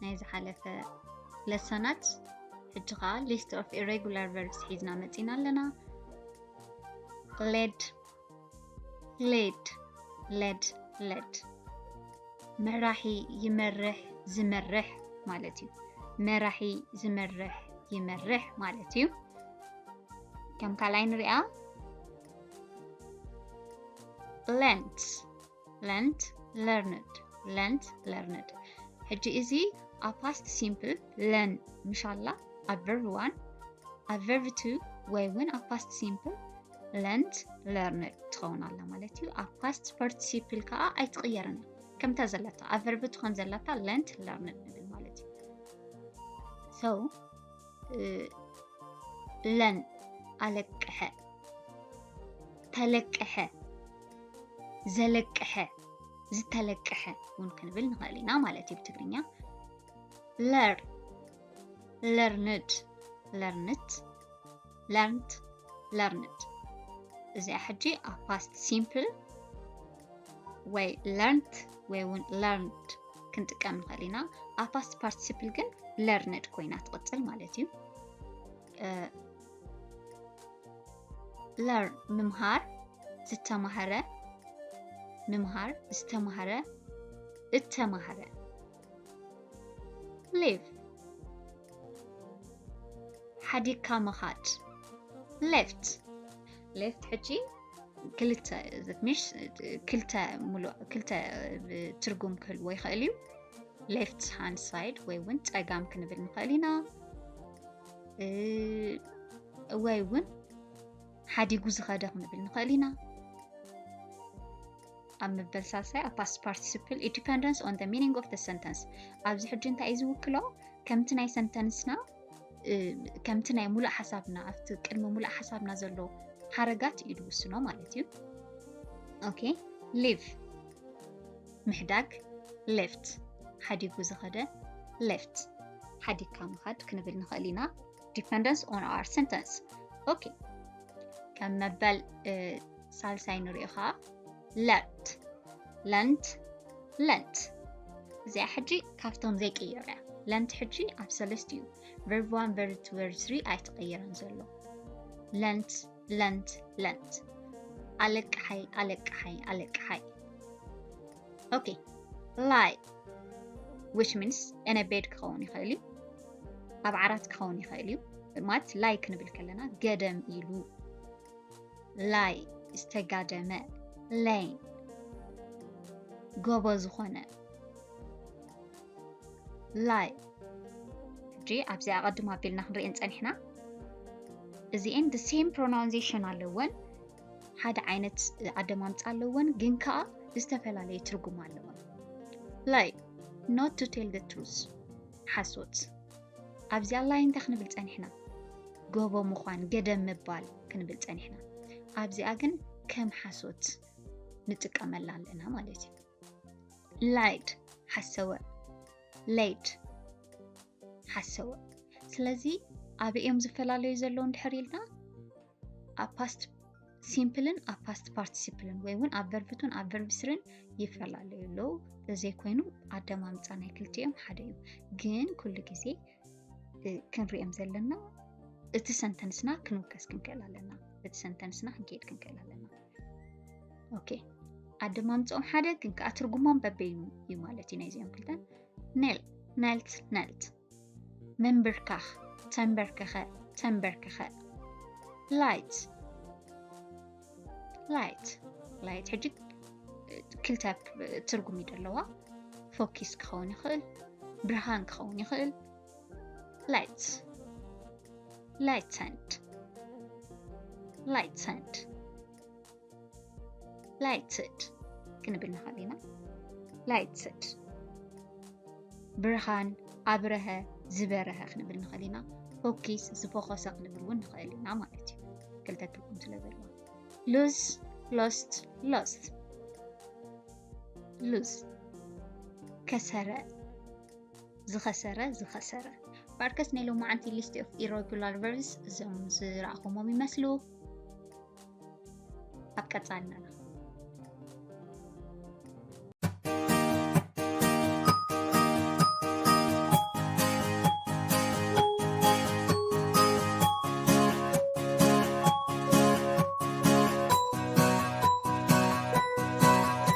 ናይ ዝሓለፈ ለሰናት። ሕጂ ከዓ list of irregular verbs ሒዝና መፂና ኣለና። led led led led መራሒ፣ ይመርሕ፣ ዝመርሕ ማለት እዩ። መራሒ፣ ዝመርሕ፣ ይመርሕ ማለት እዩ። ከም ካልኣይ ንሪኣ። learnt learnt learned learnt learned። ሕጂ እዚ ኣብ past simple learn ምሻላ ኣብ verb one፣ ኣብ verb two ወይ እውን ኣብ past simple learnt learned ትኸውን ኣላ ማለት እዩ። ኣብ past participle ከዓ ኣይትቕየርን እያ። ከምታ ዘለታ ኣብ verb two ከም ዘለታ learnt learned ንብል ማለት እዩ። so learn ኣለቅሐ፣ ተለቅሐ፣ ዘለቅሐ፣ ዝተለቅሐ እውን ክንብል ንኽእል ኢና ማለት እዩ ብትግርኛ። learn learned learned learnt learned። እዚኣ ሕጂ ኣብ past simple ወይ learnt ወይ እውን learned ክንጥቀም ንኽእል ኢና። ኣብ past participle ግን learned ኮይና ትቕፅል ማለት እዩ። learn ምምሃር፣ ዝተማህረ፣ ምምሃር፣ ዝተማህረ፣ እተማህረ። leave ሓዲግካ ምኻድ። left left ሕጂ ክልተ፣ ምሽ ክልተ ሙሉእ ክልተ ትርጉም ክህልዎ ይኽእል እዩ። left hand side ወይ እውን ፀጋም ክንብል ንኽእል ኢና፣ ወይ እውን ሓዲጉ ዝኸደ ክንብል ንኽእል ኢና። ኣብ መበል ሳልሳይ ኣብ past participle it depends on the meaning of the sentence። ኣብዚ ሕጂ እንታይ እዩ ዝውክሎ? ከምቲ ናይ ሰንተንስና ከምቲ ናይ ሙሉእ ሓሳብና ኣብቲ ቅድሚ ሙሉእ ሓሳብና ዘሎ ሓረጋት እዩ ዝውስኖ ማለት እዩ። okay leave ምሕዳግ፣ left ሓዲጉ ዝኸደ፣ left ሓዲግካ ምኻድ ክንብል ንኽእል ኢና። depends on our sentence። okay ከም መበል ሳልሳይ ንሪኦ ከዓ learnt learnt learnt። እዚኣ ሕጂ ካብቶም ዘይቅየሩ እያ። learnt ሕጂ ኣብ ሰለስቲኡ verb one verb two verb three ኣይትቐየረን ዘሎ። learnt learnt learnt። ኣለቅሓይ ኣለቅሓይ ኣለቅሓይ። okay lie which means in a bed ክኸውን ይኽእል እዩ፣ ኣብ ዓራት ክኸውን ይኽእል እዩ። ማለት lie ክንብል ከለና ገደም ኢሉ፣ lie ዝተጋደመ፣ lay ጎቦ ዝኾነ፣ lie። ሕጂ ኣብዚ ኣቐድም ኣቢልና ክንሪኤን ጸኒሕና። እዚኤን the same pronunciation ኣለወን፣ ሓደ ዓይነት ኣደማምጻ ኣለወን፣ ግን ከኣ ዝተፈላለየ ትርጉም ኣለወን። lie not to tell the truth ሓሶት። ኣብዚኣ lie እንታይ ክንብል ጸኒሕና? ጎቦ ምዃን፣ ገደም ምባል ክንብል ጸኒሕና። ኣብዚኣ ግን ከም ሓሶት ንጥቀመላ ኣለና ማለት እዩ። lied ሓሰወ፣ laid ሓሰወ። ስለዚ ኣበይ እዮም ዝፈላለዩ ዘለዉ እንድሕር ኢልና ኣብ past simple ን ኣብ past participle ን ወይ እውን ኣብ verb two ን ኣብ verb three ን ይፈላለዩ ኣለዉ። ተዘይኮይኑ ኣደማምጻ ናይ ክልቲኦም ሓደ እዩ። ግን ኩሉ ግዜ ክንሪኦም ዘለና እቲ sentence ና ክንውከስ ክንክእል ኣለና። እቲ sentence ና ክንከይድ ክንክእል ኣለና። okay ኣደማምፅኦም ሓደ ግን ከዓ ትርጉሞም በበይኑ እዩ ማለት እዩ። ናይዚኦም ክልተ kneel knelt knelt ምንብርካኽ፣ ተንበርከኸ ተንበርከኸ። light light light ሕጂ ክልተ ትርጉም እዩ ዘለዋ። ፎኪስ ክኸውን ይኽእል፣ ብርሃን ክኸውን ይኽእል። light lightened lightened lighted ክንብል ንኽእል ኢና። lighted ብርሃን ኣብረሀ ዝበረሀ ክንብል ንኽእል ኢና። ፎኪስ ዝፎኸሰ ክንብል እውን ንኽእል ኢና ማለት እዩ። ክልተ ትርጉም ስለ ዘለዎ። lose lost lost lose ከሰረ ዝኸሰረ ዝኸሰረ። ባርከስ ናይ ሎማዓንቲ list of irregular verbs እዞም ዝረኣኹሞም ይመስሉ። ኣብ ቀጻልና